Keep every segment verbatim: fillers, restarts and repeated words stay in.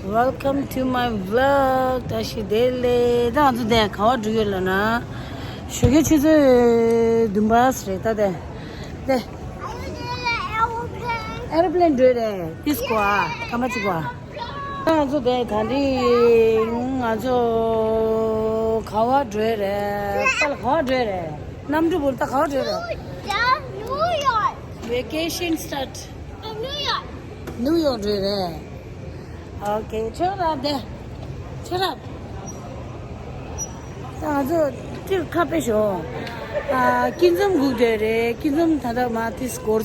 Welcome to my vlog. ད་ཞིག་དེ་ལས་ད་ང་ཚོ་དེ་ག་བ་འགྲོ་ཡོད་ལ་ན། ཞོགས་ཀའི་ཆུ་ཚོད་བདུན་པ་རེད་ད་དེ། དེ། ཨེ་རོ་པི་ལེན་འགྲོ་རེད། ཏིས་ཀོ་ཨ། ཐ་མ་ཅིག་གོ་ཨ། ད་ང་ཚོ་དེ་ད་རིང་ང་ཚོ་ག་བ་འགྲོ་རེད། ད་ག་བ་འགྲོ་རེད། གནམ་གྲུ་བར་ད་ག་བ་འགྲོ་རེད། New York. Vacation start. In New York. ནིའུ་ཡོག་འགྲོ་རེད། ཨོ་ཁེ། ཁྱོད་རང་དེ། ཁྱོད་རང་། ད་ང་ཚོ་ཏིར་ཁ་པེ་ཤོ། ཨ། སྐྱིད་འཛོམས་སྒུག་བསྡད་རེད། སྐྱིད་འཛོམས་ད་ལྟ་མ་ཏིས་སྐོར་ས།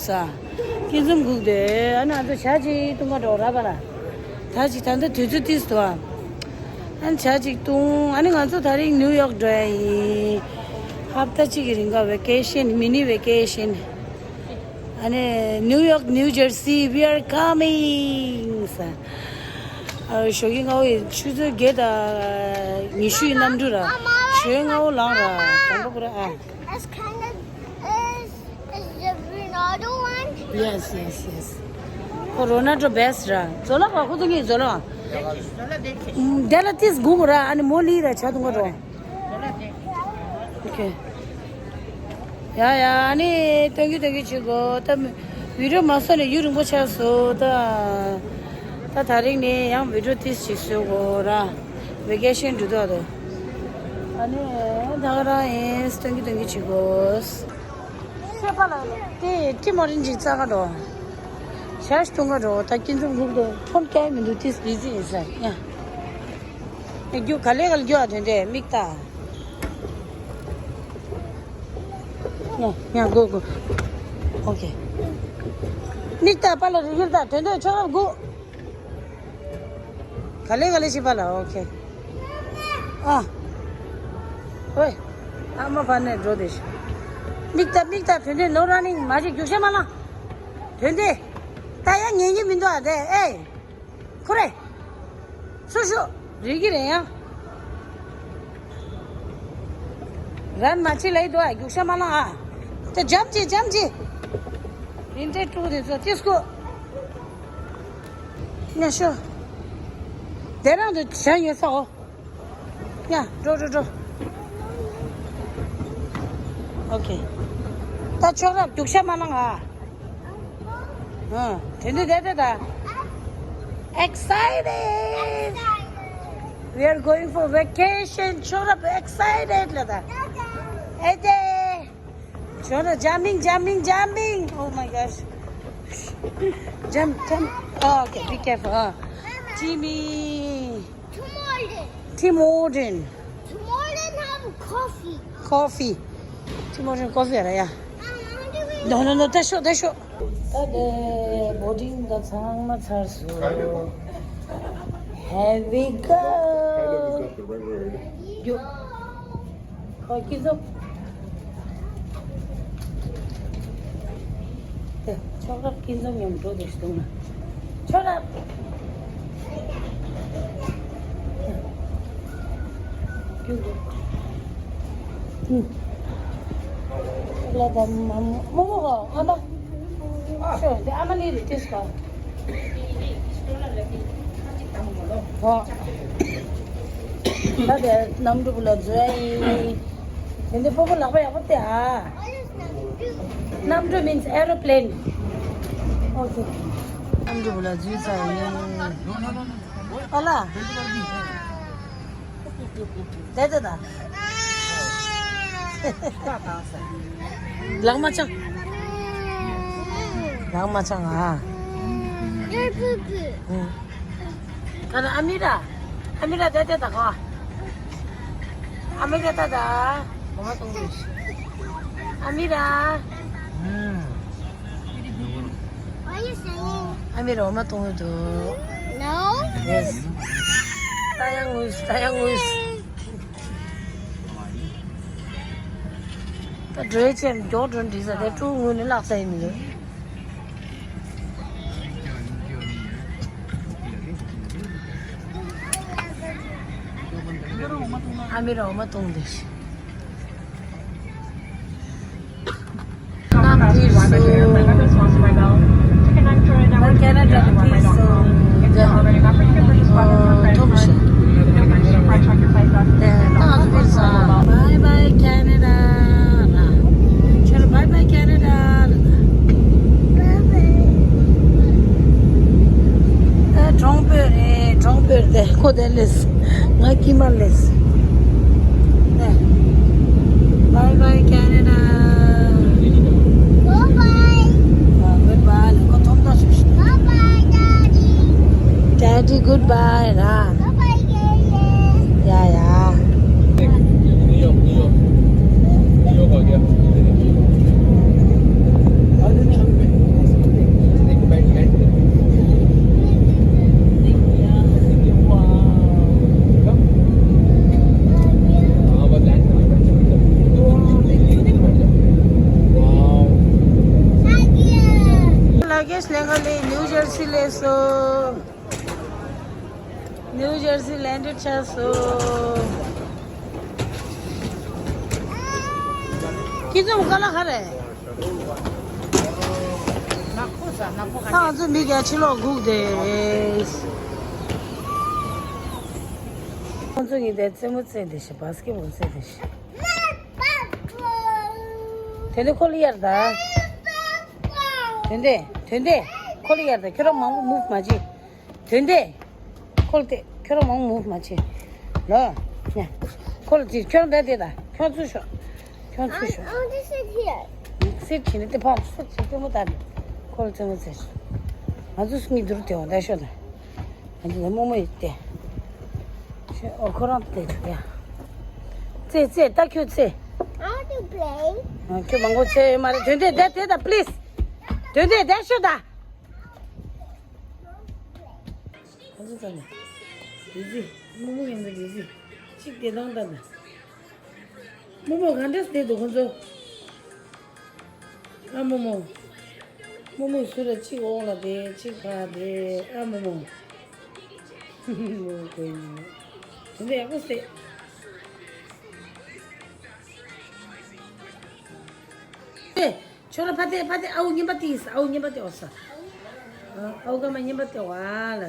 སྐྱིད་འཛོམས་སྒུག་བསྡད། ཨ་ནི་ང་ཚོ་ཞག་གཅིག་བཏུང་ག་འགྲོ་ར་པ་ལ། ད་ཅིག་ད་ལྟ་དུས་ཚོད་ཏིས་འདུག་ཨ། ཨ་ནི་ཞག་གཅིག་བཏུང་། ཨ་ནི་ང་ཚོ་ད་རིང་ནིའུ་ཡོག་འགྲོ་ཡ་ཡིན། ཧབ་ཏ་གཅིག་གི་རིང་ག་བེ་ཀེ་ཤན། མི་ནི་བེ་ཀེ་ཤན། ཨ་ནི་New York, New Jersey, we are coming. ཨ། ཞོགས་ཀའི་སྔ་པོ་ཡིན། ཆུ་ཚོད་བརྒྱད་དང་ཉི་ཤུ་ཡི་གནམ་གྲུ་ར། ཞོགས་སྔ་པོ་ལངས་ར། དང་པོ་ཁོ་ར། ཨ། It's kind of, is, is the Ronaldo one? Yes, yes, yes. ཁོ་རོ་ན་ཌོ་བེ་སི་ར། ཛོ་ལ་བ་ཁོ་ཚོ་གཉིས་ཛོ་ལ་བ། དེ་ལ་ཏིས་སྒུག་ར། ཨ་ནི་མོ་ལི་ར་ཆ་དུང་ག་རོ། ཨོ་ཁེ། ཡ་ཡ། ཨ་ནི་སྟོན་གི་སྟོན་གི་བྱེད་དགོས། ད་བི་ཌིའོ་མ་བཟོས་ནས་ཡུན་རིང་པོ་ཆགས་སོང་། ད་ད་ད་རིང་ནས་ཡང་བི་ཌིའོ་ཏིས་ཅིག་བཟོ་དགོས་ར། བེ་ཀེ་ཤན་འགྲོ་དོ་དོ། ཨ་ནི་ད་ག་རང་ཡིན། སྟོན་གི་སྟོན་གི་བྱེད་དགོས། ཤོད་པ་ལ་དེ་ཊི་མོ་རིན་ཅིག་རྩ་ག་འགྲོ། ཞག་ཐུང་ག་འགྲོ། ད་སྐྱིད་འཛོམས་སྒུག་དེ་ཕོན་སྐྱེལ་མི་འདུག་ཏིས་བི་ཟི་ཡིན་ས་ཡ། རྒྱུ་ག་ལེ་ག་ལེ་རྒྱུ་ཨ་དོན་དེ་མིག་ལྟ། ཉ་ཉ་གོ་གོ། ཨོ་ཁེ། མིག་ལྟ་པ་ལ་རི་གིར་ལྟ་དོན་དོན་ཆོག་རབ་གོ། ག་ལེ་ག་ལེ་ཞིག་པ་ལ། ཨོ་ཁེ། ཨ། ཧོꯏ། ཨ་མ་ཕ་ནས་འགྲོ་དེ་ཤི། མིག་ལྟ་མིག་ལྟ་དོན་དོན་ནོ་ར་ནིང་མ་ཞིག་རྒྱུག་ཤ་མ་ལ། དོན་དེ། ད་ཡ་ཉན་གྱི་མི་འདུག་ཨ་དེ་ཨེ། ཁོ་རེ། སུ་ཤོ། རིག་གི་རེད་ཡ། རན་མ་ཆི་ལ་ཡི་དོ་ཨ་རྒྱུག་ཤ་མ་ལ་ཨ། དེ་འཇམ་ཅི་འཇམ་ཅི། ཡིན་ཏེ་ཀྲུག་དེ་ཚོ་ཏིས་ཀོ། ཉ་ཤོ། དེ་རང་དུ་བྱ་ཡོད་ས་འོ། ཉ་འགྲོ་འགྲོ་འགྲོ། ཨོ་ཁེ། ད་ཆོག་རབ་རྒྱུག་ཤ་མ་ལ་ཨ། ཨ། དེ་འདི་དེ་དེ་ད། Excited! We are going for vacation. ཆོག་རབ་excited ལ་ད། ཨེ་དེ། ཆོག་རབ་jumping, jumping, jumping. Oh my gosh. Jump, jump. Oh, okay, be careful. ཨ། Timmy. Tim Horton. Tim Horton have coffee. Coffee. Tim Horton coffee ར་ཡ། No, no, no, ད་ཤོག་ད་ཤོག་ད་དེ་བོ་ཊིང་ད་ཚང་མ་ཚར་སོང་། Here we go. རྒྱུག་ཁོ་སྐྱིད་འཛོམས། དེ་ཆོག་རབ་སྐྱིད་འཛོམས་མཉམ་འགྲོ་དེ་ཞིག་འདུག་ན། ཆོག་རབ། ལ་ད་མ་མོ་མོ་ཧོ་ཨ་མ། ཤོ་དེ་ཨ་མ་ནི་རེ་ཏིས་ཀ། ཧོ། ད་དེ་གནམ་གྲུ་བུ་ལ་འཛུལ་ཡ་ཡིན། དེ་འདི་སྤོ་བོ་ལག་པ་ཡག་པོ་བལྟས་ཨ། གནམ་གྲུ་means aeroplane. Okay. གནམ་གྲུ་བུ་ལ་འཛུལ་ཚར་ཡིན། ཨོ་ལ། དེ་དེ་ད། ལག་མ་འཆང་། ལག་མ་འཆང་ཨ། ཨུ། ད་ནི་ཨ་མི་ར། ཨ་མི་ར་ད་ད་ད་གོ། ཨ་མི་ར་ད་ད། འོ་མ་གཏོང་གི། ཨ་མི་ར། What are you saying? ཨ་མི་ར་འོ་མ་གཏོང་གི་འདུག No. Yes. ད་ཡང་ངུས། ད་ཡང་ངུས། ད་འགྲོའི་ཆེད་མགྱོགས་འགྲོ་འདྲི་ས་དེ་ཀྲུའུ་ངུས་ནས་བརླག་ས་ཡིན་མི་འདུག་ཨ་མི་ར་འོ་མ་གཏོང་དེ། ནམ་དུས་སུ། ད་ཁེ་ན་ཌ་དུས་སུ། དེ་ཁོ་དེ་ལེས། ང་ཀི་མ་ལེས། དེ། Bye bye Canada. Goodbye. Goodbye. ཁོ་ཐོམ་ཐོམ་ཞིག་ཞིག Bye bye, Daddy. Daddy, goodbye ར། Bye bye, Yeye. ཡ་ཡ། Luggage ལེན་ག་ལེ་ནིའུ་ཇར་སི་ལེ་སོ། ནིའུ་ཇར་སི་ལེན་ཌེཌ་ཆགས་སོ། ཁྱི་ཚོམ་ཀ་ལ་ཁ་རེད། ད་ང་ཚོ་མི་བརྒྱ་ཕྱི་ལོགས་སྒུག་བསྡད་རེད། ཁོང་ཚོ་གཉིས་དེ་རྩེད་མོ་རྩེ་བསྡད་ཤག་བྷ་སི་ཀེ་བྷོལ་རྩེ་བསྡད་ཤག་དེ་ནས་ཁོ་ལ་གཡར་ད། དོན་དེ། དོན་དེ། ཁོ་ལ་གཡར་ད། ཁྱོད་རང་མང་པོ་མུབ་མ་བྱེད། དོན་དེ། ཁོ་ལ་དེ། ཁྱོད་རང་མང་པོ་མུབ་མ་བྱེད། ལོ། ཉ། ཁོ་ལ་དེ་ཁྱོད་རང་ད་དེ་ད། ཁྱོད་ཚུར་ཤོག་ཁྱོད་ཚུར་ཤོག I want to sit here. སིཊ་བྱས་ནས་དེ་ཕར་སིཊ་བྱས་ལྟད་མོ་ལྟ་ནས། ཁོ་ལ་རྩེད་མོ་རྩེ། ང་ཚོ་གཉིས་འདུག་དེ་འོ་ད་ཤོག་ད། ང་ཚོ་ལ་རྨོ་མོ་ཡོད་དེ། ཤོག་འོ་ཁོ་རང་དེ་ཡ། རྩེ་རྩེ་ད་ཁྱོད་རྩེ། I want to play. ཨ། ཁྱོད་མང་པོ་རྩེ་ཡོད་མ་རེད། དོན་དེ་ད་དེ་ད་པི་ལིས། དོན་དེ་ད་ཤོག་ད། ཁོ་ཚོ་ཙམ་ལས། ཡི་ཟི། རྨོ་མོ་ཡིན་ན་ཡི་ཟི། གཅིག་དེ་དང་ད་ད། རྨོ་མོ་ག་འདྲས་བསྡད་འདུག་ཁོ་ཚོ། ཨ་རྨོ་མོ། རྨོ་མོ་ཟུར་ལ་གཅིག་འོག་ལ་བསྡད། གཅིག་ཕར་བསྡད། ཨ་རྨོ་མོ། རྨོ་མོ་དགོས་ཡིན། དེ་འདྲ་ཡག་པོ་བསྡད། ཨེ། ཁྱོད་ར་ཕ་དེ་ཕ་དེ་ཨའུ་ཉན་པ་ཏིས། ཨའུ་ཉན་པ་ཏེ་འོ་ས། ཨའུ་ཀ་མ་ཉན་པ་ཏེ་ཝ་ལ།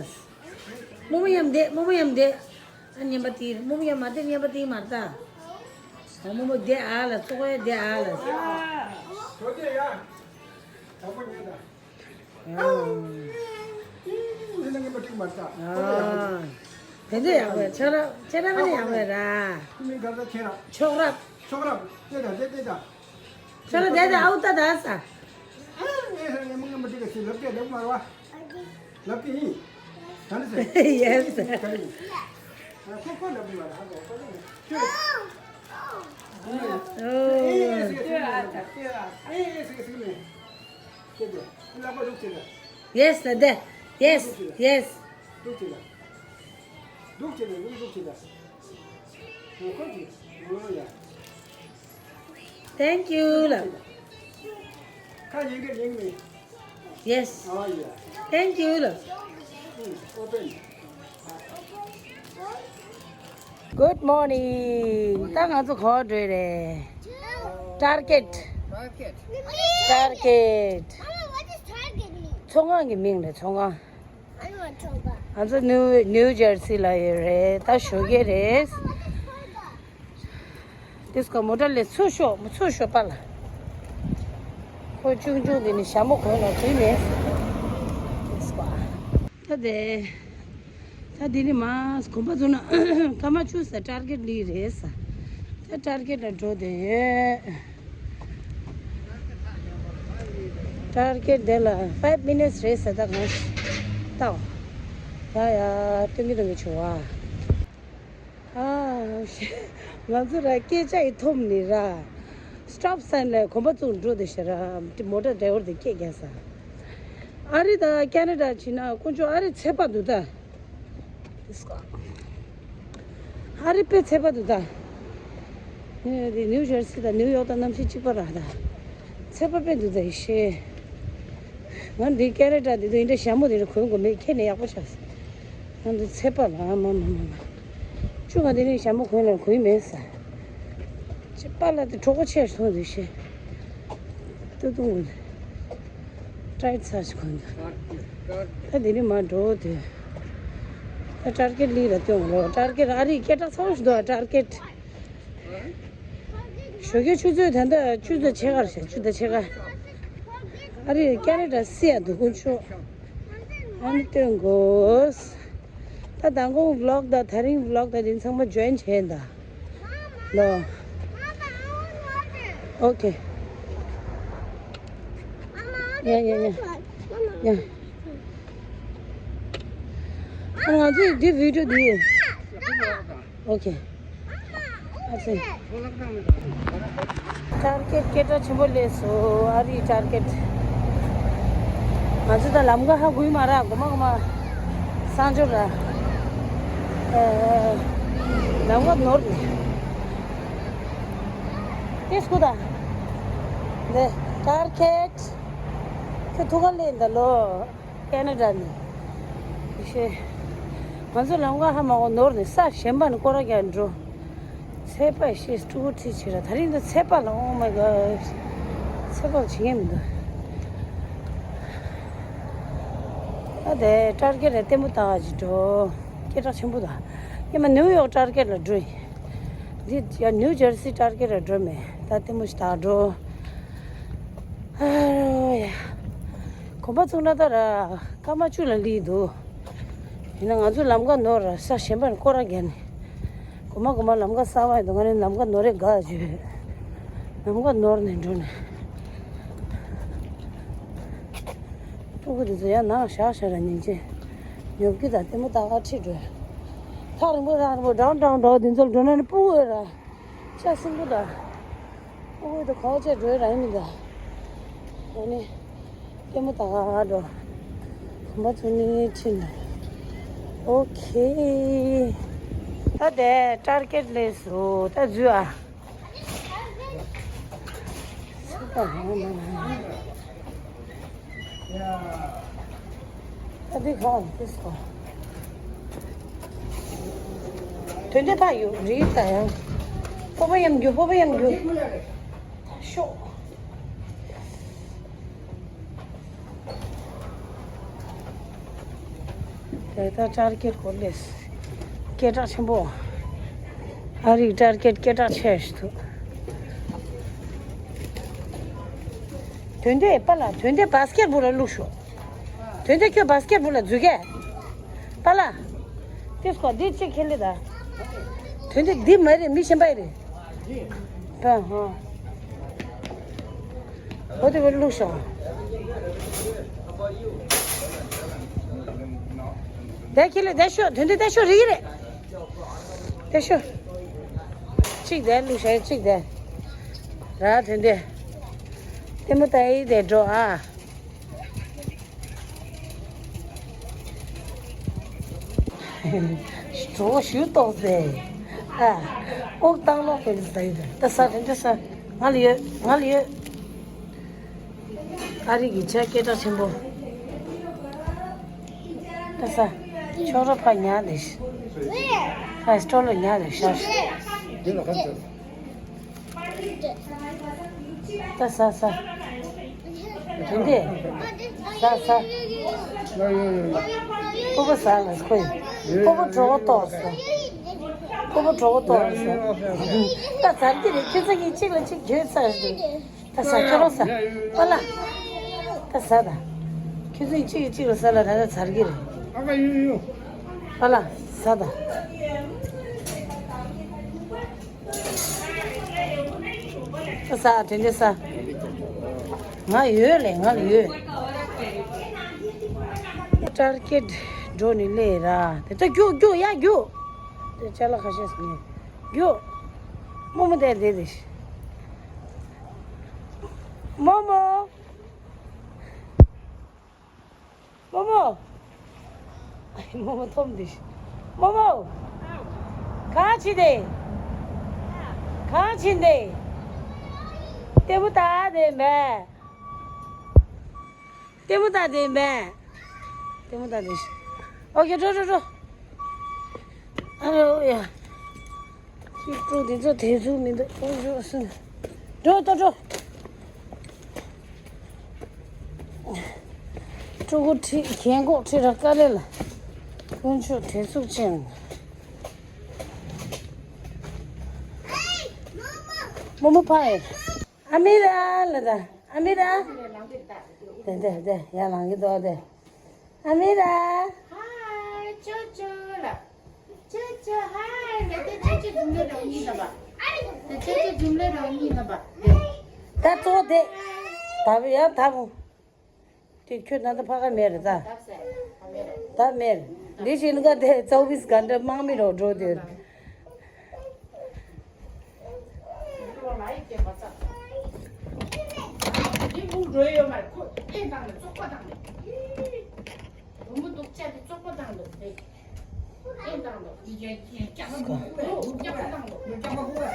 རྨོ་མོ་ཡམ་དེ། རྨོ་མོ་ཡམ་དེ། ཨ་ཉན་པ་ཏིས། རྨོ་མོ་ཡམ་མ་དེ་ཉན་པ་ཏིས་མ་ད། ཨ་རྨོ་མོ་དེ་ཨ་ལ། ཙོག་ཡ་དེ་ཨ་ལ། ཁྱོད་དེ་ཡ། དང་པོ་ཉན་ད། ཨ། ཨ། དེ་འདྲ་ཡག་པོ། ཁྱོད་ར་ཁྱོད་ར་མ་ནི་ཡག་པོ་ར། མཆོག་རབ། མཆོག་རབ། དེ་ད་དེ་དེ་ད། ཁྱོད་ར་དེ་ད་ཨའུ་ད་ད་ས། ཨ། ངས་ངས་མི་ངན་པ་དེ་ག་ཞིག་ལབ་ཀྱི་ལབ་མ་རེད་པ། ལབ་ཀྱི་ཡིན། ད་ནི་ཟེར། ཡེ་སི། ག་རེ་ཡིན། ཁོ་ཁོ་ལབ་ཀྱི་མ་རེད། ཧ་གོ་ཁོ་ལབ་ཀྱི། ཁྱོད། ཨོ། ཨེ་ཨེ་སི་ཨེ་སི་ཨེ་སི་ཨེ་སི་ཨེ་སི་ཨེ་སི། ཁྱོད་ལག་པ་འདུག་ཅེས་ལ། ཡེ་སི་ལ་དེ། ཡེ་སི། ཡེ་སི། འདུག་ཅེས་ལ། འདུག་ཅེས་ལ། འདུག་འདུག་ཅེས་ལ། ངོ་ཁོ་གི། ངོ་ཡ། Thank you ལ། ཁ་ཉན་གི་ཉན་གི་མེད། Yes. ཨ་ཡ། Thank you ལ། ཨུ། Open. Good morning. ད་ང་ཚོ་ག་པར་འགྲོ་རེད། Target. Target. Target. Mama, what does Target mean? ཚོང་ཁང་གི་མིང་རེད། ཚོང་ཁང་། I don't want to talk about. ང་ཚོ་ནིའུ་ནིའུ་ཇར་སི་ལ་ཡོད་རེད། ད་ཞོགས་ཀས་རེད། What does Target? དེ་སྐོར་མོ་ཊ་ལས་ཚུར་ཤོག་མོ་ཚུར་ཤོག་པ་ལ། ཁོ་ཆུང་ཆུང་དེ་ནི་ཞྭ་མོ་གོན་ལ་དུས་མེད། དེ་སྐོར། ད་དེ། ད་དེ་ནི་མ་གོམ་པ་བཙུགས་ན་སྐར་མ་བཅུ་ས་ཊར་གེཊ་ལི་རེད་ས། ད་ཊར་གེཊ་ལ་འགྲོ་དེ་ཡོད། ཊར་གེཊ་དེ་ལ་five minutes རེད་ས། ད་གང་ཞིག་ལྟའོ། ཡ་ཡ། སྟོན་གི་སྟོན་གི་བྱུང་བ། ཨ། ང་ཚོ་ར་སྐད་ཆ་ཡི་ཐོམ་ནི་ར། སི་ཊོབ་སའིན་ལ་གོམ་པ་བཙུགས་འགྲོ་དེ་ཤ་ར། མོ་ཊ་ཌ་རའི་ཝར་དེ་སྐད་རྒྱག་ས། ཨ་རི་དང་ཁེ་ན་ཌ་བྱས་ན་དཀོན་མཆོག་ཨ་རི་ཚད་པ་འདུག་ད། ཨ་རི་དཔེ་ཚད་པ་འདུག་ད། ནི་དེ་ནིའུ་ཇར་སི་དང་ནིའུ་ཡོག་དང་གནམ་གཤིས་གཅིག་པ་ར་ད། ཚད་པ་དཔེ་འདུག་ད་ཡེ་ཤེས། ང་འདི་ཁེ་ན་ཌ་འདི་དུ་ཡིན་འདྲ་ཞྭ་མོ་དེ་འདྲ་གོན་དགོས་མེད། ཁྱེད་ནས་ཡག་པོ་ཆགས། ང་འདི་ཚད་པ་ལ་ཨ་མ་མ་མ་མ། ཅུང་ག་དེ་ནས་ཞྭ་མོ་གོན་ལ་གོན་མེད་ས། ཅི་པ་ལ་དེ་གྲོགས་པོ་ཆེར་སོང་དུ་ཤེས། ཏུ་ཏུ་ངུ། ཏྲའི་ཚ་ཞིག་གོན་དུ། ད་དེ་ནས་མ་འགྲོ་དུ། ད་ཊར་གེཊ་ལི་ལ་སྟོན་རོགས། ཊར་གེཊ་ཨ་རི་སྐད་གྲགས་ཚ་བོ་ཞིག་འདུག་ཊར་གེཊ། ཞོགས་ཀའི་ཆུ་ཚོད་ད་ལྟ་བཅུ་དང་ཕྱེད་ཀར་བཞག་བཅུ་དང་ཕྱེད་ཀ། ཨ་རི་ཁེ་ན་ཌ་སི་ཡ་འདུག་དཀོན་མཆོག་ཨ་ནི་སྟོན་དགོས། ད་ མདང་དགོང་ཝི་ལོག་དང་དེ་རིང་ཝི་ལོག་དང་དེ་ཚང་མ་ཇོ་ཡིན་བྱས་ཡིན་ད། ལོ། ཨོ་ཁེ། ཡ་ཡ་ཡ། ཡ། ཨ་ང་ཚོས་འདི་བི་ཌིའོ་འདི། ཨོ་ཁེ། ཨ་ཙི། ཊར་གེཊ་སྐད་གྲགས་ཆེན་པོ་སླེབས་སོང་། ཨ་རིའི་ཊར་གེཊ། ང་ཚོ་ད་ལམ་ཁ་ཧ་གོ་ཡི་མ་རེད། གོ་མ་གོ་མ། གསང་སྤྱོད་ར། ཨེ། ལམ་ཁ་ནོར་ནས། ཏེ་སྐུ་ད། འདི་ཊར་གེཊ། ཁྱོད་ཐུག་ག་སླེབས་ད་ལོ། ཁེ་ན་ཌ་ནས། ཤེ། ང་ཚོ་ལམ་ཁ་ཧ་མ་གོ་ནོར་ནས་ས་གཞན་པ་ནས་སྐོར་ར་རྒྱག་འགྲོ། ཚད་པ་ཤེས་སྤྲུལ་སྐུ་ཁྲིད་བྱེད་ར། དེ་རིང་འདི་ཚད་པ་ལ། Oh my God། ཚད་པ་ལ་བྱེད་མཁན་མི་འདུག་ཨ་དེ་ཊར་གེཊ་ར་ལྟད་མོ་ལྟ་ག་ཅིག་འགྲོ། སྐད་གྲགས་ཆེན་པོ་དང་། སྔོན་མ་ནིའུ་ཡོག་ཊར་གེཊ་ལ་འགྲོ་ཡིན། འདི་ཡ་ནིའུ་ཇར་སི་ཊར་གེཊ་ལ་འགྲོ་མེད། ད་ལྟད་མོ་ཞིག་ལྟ་འགྲོ། ཨ་ཡ། གོམ་པ་བཙུགས་ན་ད་ར་སྐར་མ་བཅུ་ལ་སླེབས་འདུག་ཡིན་ན་ང་ཚོ་ལམ་ཁ་ནོར་ར། ས་གཞན་པ་ནས་སྐོར་ར་རྒྱག་ནས། གོ་མ་གོ་མ་ལམ་ཁ་གསར་པ་ཡིན་དུས་ང་ནི་ལམ་ཁ་ནོར་རེ་དགའ་བྱོས། ལམ་ཁ་ནོར་ནས་འགྲོ་ནས། སྤུ་གུ་དེ་ཚོ་ཡང་ནང་བཞག་བཞག་ར་ཉིན་བྱེད། ཉོབ་ཀྱི་དང་ལྟད་མོ་ལྟ་ག་ཁྲིད་འགྲོ། ཐག་རིང་པོ་ཐག་རིང་པོ་འགྲོ་འགྲོ་འགྲོ། དེ་ཚོ་འགྲོ་ན་ནི་སྤུ་གུ་ར། ཤ་སྲིན་པོ་དང་། ཨོ་ད་ག་བྱས་འགྲོ་ར་ཡིན་མི་འདུག་ཨ་ནི། ལྟད་མོ་ལྟ་ག་འགྲོ། གོམ་པ་ཚོ་ནི་ཁྲིད་ན། ཨོ་ཁེ། ད་དེ་ཊར་གེཊ་སླེབས་སོང་། ད་འཛུལ་ཨ། ད་འདི་གང་འདི་སོ། དོན་དེ་ཕ་ཡོད་རེད་ད་ཡང་། སྤོབས་པ་ཡམ་རྒྱུ། སྤོབས་པ་ཡམ་རྒྱུ། ཤོག་དེ་ལྟར་ཊར་གེཊ་སྐོར་ལས་སྐད་གྲགས་ཆེན་པོ། ཨ་རིག་ཊར་གེཊ་སྐད་གྲགས་ཆེ་ཞིག་འདུག་དོན་དེ་པཱ་ལགས། དོན་དེ་བཱ་སི་ཀེཊ་བུལ་ལ་བླུགས་ཤོག་དོན་དེ་ཁྱོད་བཱ་སི་ཀེཊ་བུལ་ལ་འཛུལ་གས། པཱ་ལགས། དེ་སྐོར་འདི་གཅིག་ཁྱེར་ལེ་ད། དོན་དེ་འདི་མ་རེད། མི་གཞན་པ་ཡི་རེད། པཱ་ཧོ། འོ་དེ་བུལ་བླུགས་ཤོག་དེ་ཁྱེར་ལེ་དེ་ཤོག་དོན་དེ་དེ་ཤོག་རིག་རེད། དེ་ཤོག་གཅིག་དེ་བླུགས་ཤོག་གཅིག་དེ། ར་དོན་དེ། ལྟད་མོ་ལྟ་ཡི་དེ་འགྲོ་ཨ། གྲོགས་ཞུ་ཏོག་ཟེ། ཨ། ཨོག་བཏང་ལོག་པའི་ཟེ། ད་ས་དེ་འདྲ་ས། ང་ལ་ཡོད། ང་ལ་ཡོད། ཨ་རི་གི་ཆ་སྐད་གྲགས་ཆེན་པོ། ད་ས། ཆོག་ར་ཕ་ཉག་དེ་ཤི། ཕ་སི་ཊོལ་ལ་ཉག་དེ་ཤ་ཤི། ད་ས་ས། དེ་འདི། ས་ས། ཡོ་ཡོ་ཡོ། ཕོ་བོ་ས་ལ་ཁོ་ཡི། ཕོ་བོ་གྲོགས་ཏོག་ས། ཕོ་བོ་གྲོགས་ཏོག་ས། ད་ཟ་གི་རེད། ཁྱོད་ཚ་གི་གཅིག་ལ་གཅིག་བརྗོད་ཚར་འདུག་ད་ས་ཁྱོད་རང་ས། པཱ་ལགས། ད་ས་ད། ཁྱོད་ཚ་གི་གཅིག་གཅིག་ལ་ས་ལ་ད་ད་ཚར་གི་རེད། ཨ་ཀ་ཡོ་ཡོ། པཱ་ལགས་ས་ད། ས་དེ་འདྲ་ས། ང་ཡོད་ལེ། ང་ལ་ཡོད། ཊར་གེཊ་འགྲོ་ནི་ལེ་ར། དེ་ལྟ་རྒྱུག་རྒྱུག་ཡ་རྒྱུག་དེ་ཅ་ལག་ཁ་ཤས་སུ་ནས་རྒྱུག་རྨོ་མོ་དེ་དེ་དེ། རྨོ་མོ། རྨོ་མོ། རྨོ་མོ་འཐོམ་འདི། རྨོ་མོ། གང་བྱེད་དེ། གང་བྱེད་དེ། ལྟད་མོ་ལྟ་དེ་མེད། ལྟད་མོ་ལྟ་དེ་མེད། ལྟད་མོ་ལྟ་དེ། ཨོ་ཁེ་འགྲོ་འགྲོ་འགྲོ། ཨ་རོ་ཡ། ཅིག་སྤྲོ་དེ་ཚོ་དེ་ཚོ་མི་འདུག་དཀོན་མཆོག་གསུམ། འགྲོ་ད་འགྲོ། སྤྲོ་གོ་ཁྲི་གན་གོག་ཁྲི་ར་དཀའ་ལས་ལ། དཀོན་མཆོག་དེ་ཚོ་ཅན། རྨོ་མོ་ཕ་ཡི། ཨ་མི་ར་ལ་ད། ཨ་མི་ར། དེ་དེ་དེ་ཡར་ལངས་ཀྱི་འདུག་དེ། ཨ་མི་ར། ཧའི་ཅོ་ཅོ། ཅེ་ཅེ་ཧའི་ལེ་ཏེ་ཅེ་ཅེ་འཛུམ་ལེ་རང་ཉིད་ལ་བ། ཏེ་ཅེ་ཅེ་འཛུམ་ལེ་རང་ཉིད་ལ་བ། ད་གཙོ་བོ་དེ། ད་བུ་ཡང་ད་བུ། དེ་ཁྱོད་ད་ལྟ་ཕ་ག་མེད་རེད་ད། ད་མེད། འདི་བཞིན་ག་དེ་ཙོ་བིས་ག་འདྲ་དམག་མི་རོ་འགྲོ་དེ། འདི་མུ་འགྲོ་ཡོད་མ་རེད་ཁོ་ཨེ་བཏང་ནས་བཙོག་པ་བཏང་ནས། བུ་མོ་སྡུག་ཅག་གི་བཙོག་པ་བཏང་འདུག་དེ། ཨེ་བཏང་འདུག་དེ་ཀྱང་ཀྱང་ཀྱང་བཏང་འདུག་ཀྱང་བཏང་འདུག་ཨ་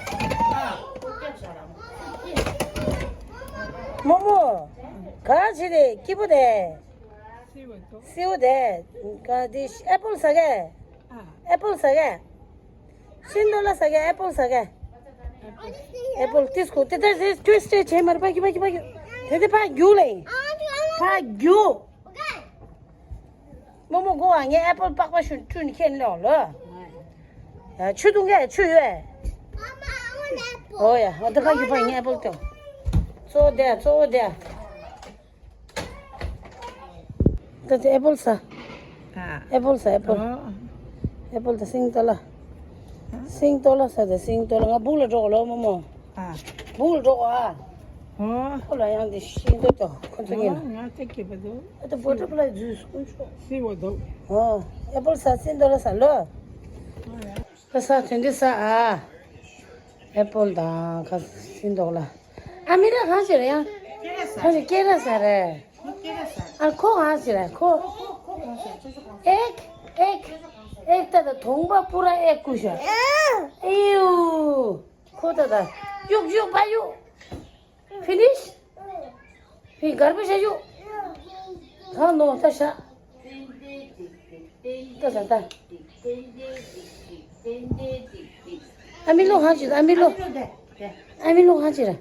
ཁོ་ཀྱང་བཞག་ར་མོ། རྨོ་མོ། ག་ཅི་རེད་སྐྱིད་པོ་དེ། སེའུ་དེ། ག་དེ་ཨེ་པོལ་ཟ་གས། ཨེ་པོལ་ཟ་གས། ཤིང་ཏོག་ལ་ཟ་གས་ཨེ་པོལ་ཟ་གས། ཨེ་པོལ་ཏིས་ཁོ་ཏི་ཏི་ཏི་ཏི་སི་ཊེ་ཆེ་མར་ཕ་གི་ཕ་གི་ཕ་གི། དེ་དེ་ཕ་རྒྱུག་ལེ། ཕ་རྒྱུག་རྨོ་མོ་གོ་བ་ངས་ཨེ་པོལ་པགས་པ་ཤུན་བཀྲུས་ནས་ཁྱེར་ལོག་ལོ། ཡ་ཆུ་འཐུང་གས་ཆུ་ཡོད། ཨོ་ཡ་ཨོ་ད་ཕ་གི་ཕ་ངས་ཨེ་པོལ་ཏོ། གཙོ་བོ་དེ་གཙོ་བོ་དེ། ད་ཅི་ཨེ་པོལ་ཟ། ཨ། ཨེ་པོལ་ཟ་ཨེ་པོལ། ཨོ། ཨེ་པོལ་དང་སིང་ཏོ་ལ། སིང་ཏོ་ལ་ཟ་དང་སིང་ཏོ་ལ་ང་སྦུག་ལ་འགྲོ་གོ་ལོ་རྨོ་མོ། ཨ། སྦུག་ལ་འགྲོ་གོ་ཨ། ཨོ། ཁོ་ལ་ཡང་དེ་ཤིང་ཏོག་ཏོ་ཁོ་ཚོ་ཡིན། ང་ཏེ་ཀི་པ་དོ། ཨ་ཏེ་བོ་ཊར་ཕ་ལའི་ཇུས་ཀུན་ཆོ། སི་བོ་དོ། ཨོ། ཨེ་པོལ་ཟ་སིང་ཏོ་ལ་ཟ་ལོ། ཨོ་ཡ། ཁ་ཟ་དོན་དེ་ཟ་ཨ། ཨེ་པོལ་དང་ཁ་སིང་ཏོག་ལ། ཨ་མི་ར་གང་ཞིག་རེད་ཡང་། ཁ་ཞིག་སྐེ་ར་ཟ་རེད། ཨ་ཁོ་གང་ཞིག་རེད་ཁོ། ཨེག་ཨེག་ཨེག་ད་ད་དོང་པ་པུ་ར་ཨེག་ཀུ་ཤ། ཨེའུ། ཁོ་ད་ད་གཡུག་གཡུག་པ་གཡུག Finish? ཕི་གར་པེ་ཤ་ཡུ། ད་ནོ་ད་ཤ། ད་ད་ད། ཨ་མི་ལོ་ཧང་ཅི་ཨ་མི་ལོ། ཨ་མི་ལོ་ཧང་ཅི་ར།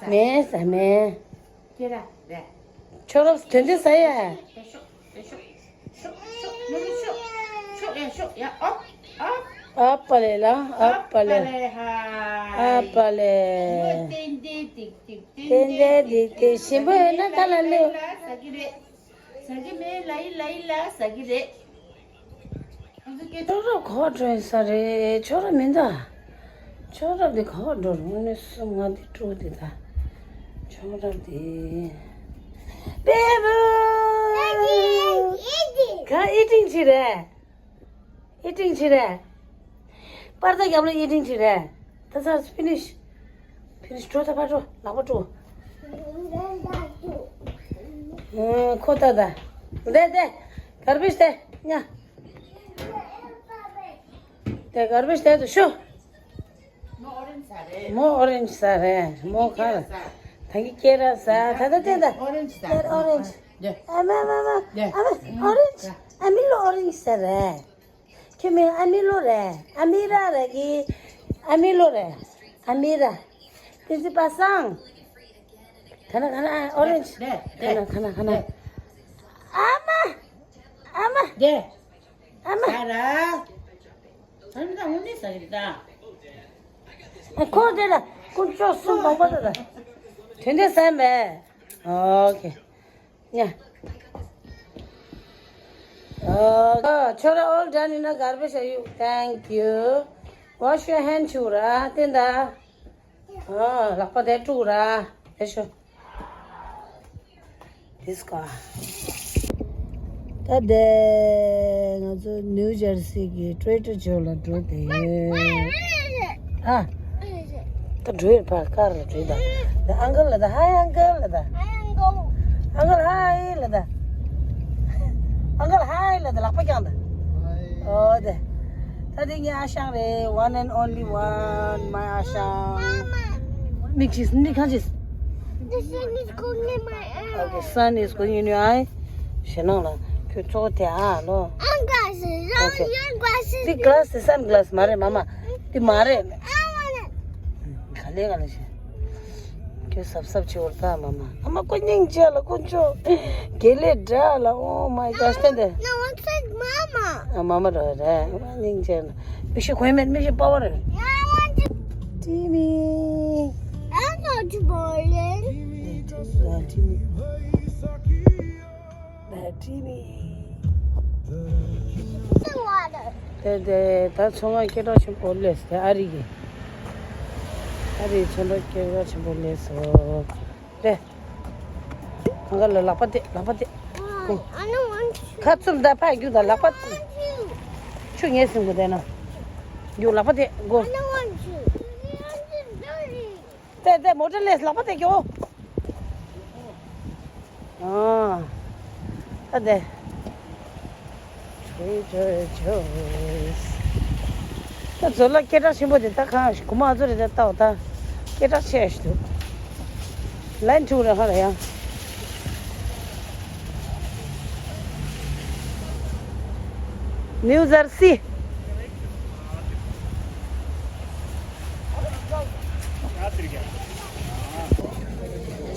མེ་ས་མེ། ཁྱོད་རང་དོན་དེ་ཟ་ཡ། ཨ་པ་ལེ་ལ་ཨ་པ་ལེ། ཨ་པ་ལེ། ཏན་ཏན་ཏིག་ཏིག་ཏན་ཏན་ཏིག་ཏིག་ཞིམ་པོ་ཡོད་ན་ད་ལ་ལེ། ཟ་གི་མེད་ལ་ཡི་ལ་ཡི་ལ་ཟ་གི་རེད། ཁྱོད་རང་ག་པར་འགྲོ་ས་རེད། ཁྱོད་རང་མི་འདུག་ཁྱོད་རང་འདི་ག་པར་འགྲོ་རུང་ནི་གསུམ་ལྔ་འདི་དྲུག་འདི་ད། ཁྱོད་རང་འདི། པེ་བུ། ག་ཨི་ཊིང་བྱེད་རེད། ཨི་ཊིང་བྱེད་རེད། པར་ད་རྒྱབ་ལ་ཨི་ཊིང་བྱེད་རེད། ད་ཚར་ཕི་ནིཤ། ཕི་ནིཤ་འགྲོ་ད་ཕར་འགྲོ་ལག་པ་འགྲོ། ཁོ་ད་ད། དེ་དེ། གར་བེཇ་དེ་ཉ། དེ་གར་བེཇ་དེ་དུ་ཤོ། མོ་ཨོ་རེན་ཇི་ཟ་རེད། མོ་ག་རེ། ད་གི་ཀེ་ར་ཟ། ད་ད་དེ་ད། ཨོ་རེན་ཇི་ཟ། ཨོ་རེན་ཇི། ཨ་མ་མ་མ། ཨ་མ་ཨོ་རེན་ཇི། ཨ་མི་ལོ་ཨོ་རེན་ཇི་ཟ་རེད། ཁྱོད་མིང་ཨ་མི་ལོ་རེད། ཨ་མི་ར་ར་གི། ཨ་མི་ལོ་རེད། ཨ་མི་ར། དེ་ཚི་པ་སང་། ཁ་ན་ཁ་ན་ཨོ་རེན་ཇི། ཁ་ན་ཁ་ན་ཁ་ན། ཨ་མ། ཨ་མ། ཨ་མ། ཨ་ཁོ་དེ་ལ་ཀུན་སྤྱོད་སུ་མང་པོ་དེ་ལ། དེ་འདྲ་བསམ་པས། ཨོ་ཁེ། ཉ། ཨོ་ཁེ། ཁྱོད་ར་all done ཡིན་ན་གར་པེ་ཤ་ཡུ། Thank you. Wash your hand ཆུ་ར་བསྟན་ད། ཨ་ལག་པ་དེ་དཀྲུག་ར། དེ་ཤོ། དེ་སྐ། ད་དེ་ང་ཚོ་ནིའུ་ཇར་སི་གི་ཊེ་ཌར་ཇོ་ལ་འགྲོ་དེ་ཡོད། ཨ། ད་འགྲོ་ཡོད་པ་ཀར་ལ་འགྲོ་ད། ད་ཨང་ཀལ་ལ་ད། ཧའི་ཨང་ཀལ་ལ་ད། ཨང་ཀལ་ཧའི་ལ་ད། ཨང་ཀལ་ཧའི་ལ་ད་ལག་པ་བརྐྱངས་ད། ཨོ་དེ། ད་དེ་ངའི་ཨ་ཞང་རེད། One and only one, my ཨ་ཞང་། མིག་ཅིས་ནི་ཁ་ཅིས། The sun is going in my eye. Okay, sun is going in your eye. ཞེ་ནང་ལ་ཁྱོད་ཚོགས་དེ་ཨ་ལོ། Sunglasses. Okay. Your glasses. The glass, the sunglass མ་རེད་མ་མ། དེ་མ་རེད། I want it. ག་ལེ་ག་ལེ་ཞེ། ཁྱོད་གཟབ་གཟབ་བྱེད་འོར་ད་མ་མ། ཨ་མ་ཁོ་སྙིང་རྗེ་ལ་དཀོན་མཆོག་དགེ་ལེགས་འདྲ་ལ། Oh my gosh ད་དེ། No, it's like mama. ཨ་མ་མ་རེད་རེད། ཨ་མ་སྙིང་རྗེ་ལ། མིག་ཤེལ་གོན་མེད། མིག་ཤེལ་པ་བ་རེད། I want to. Timmy. I'm not boring. ད་ཊི་མི། ད་ཊི་མི། དེ་དེ་ད་ཚོང་ཁང་སྐད་གྲགས་ཆེན་པོ་སླེབས་སོང་། དེ་ཨ་རི་གི། ཨ་རིའི་ཚོང་ཁང་སྐད་གྲགས་ཆེན་པོ་སླེབས་སོང་། དེ། གང་ག་ལ་ལག་པ་དེ་ལག་པ་དེ། I don't want to. ཁ་བཙུམ་ད་ཕར་རྒྱུག་ད་ལག་པ། I don't want to. ཆུ་ངའི་སེམས་ཀྱི་དེ་ན། རྒྱུག་ལག་པ་དེ་གོ། I don't want to. དེ་དེ་མོ་ཊ་ལས་ལག་པ་དེ་རྒྱུག་ཨ། ཨ་དེ། Trader Joe's. ད་ཛོ་ལ་སྐད་གྲགས་ཆེན་པོ་དེ་ད་གང་ཞིག་གོ་མ་ཚོ་རེད། ད་ལྟ་བ་ད་སྐད་གྲགས་ཆེ་ཞིག་འདུག་ལན་ཐུག་རེད་ཧ་རེད་ཡ། New Jersey.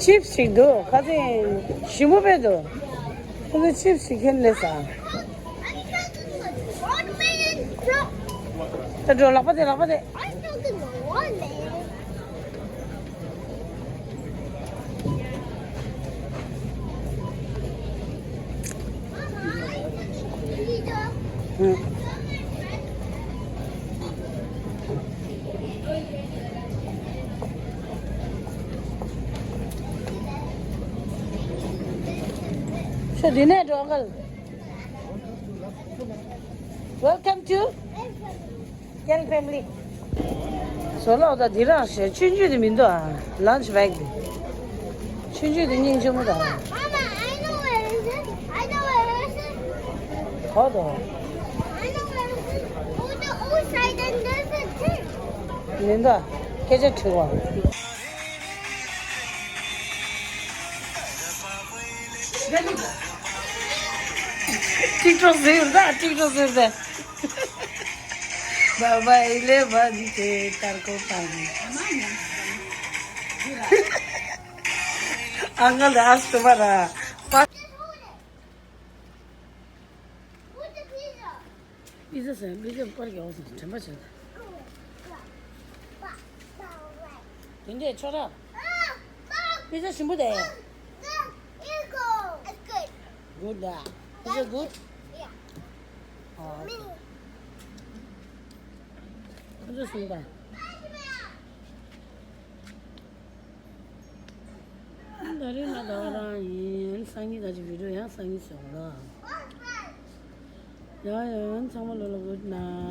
ཅིབ་སི་ཞིག་འདུག་ཁ་སང་ཞིམ་པོ་དཔེ་འདུག་ཁ་སང་ཅིབ་སི་ཞིག་ཁྱེར་སླེབས་སོང་། ད་འགྲོ་ལག་པ་དེ་ལག་པ་དེ། ཨུ། ཁྱོད་འདི་ནས་འགྲོ་ག་ལ། Welcome to Young Family. བཟོ་ལོག་ད་འདི་རང་ཞེས་ཆུང་ཆུང་དེ་མི་འདུག་ཨ། ལན་ཆི་བེག་དེ། ཆུང་ཆུང་དེ་སྙིང་རྗེ་མོ་དང་། Mama, I know where is it. I know where is it. ཧོ་དོ། I know where is it. On the other side and there's a thing. མི་འདུག་ཨ། སྐད་ཆ་དྲི་བ། ཊིག་ཊོག་བཟོས་ཡོད་ད། ཊིག་ཊོག་བཟོས་ད། Bye bye le badi ke tarko pani. Uncle has to bara. Pizza sen, pizza par gya olsun. Chamba sen. Tende chora. Pizza simple de. Good da. Is it good? Yeah. Oh, okay. Is it simple? ད་རེས་ང་ཟླ་བ་རང་ཡིན། སང་ཉིན་ད་ཅི་བི་ཌི་ཡོ་ཡང་སང་ཉིན་བཟོ་གི་ལ། ཡང་ཡང་ཚང་མ་ལོ་ལ་good night.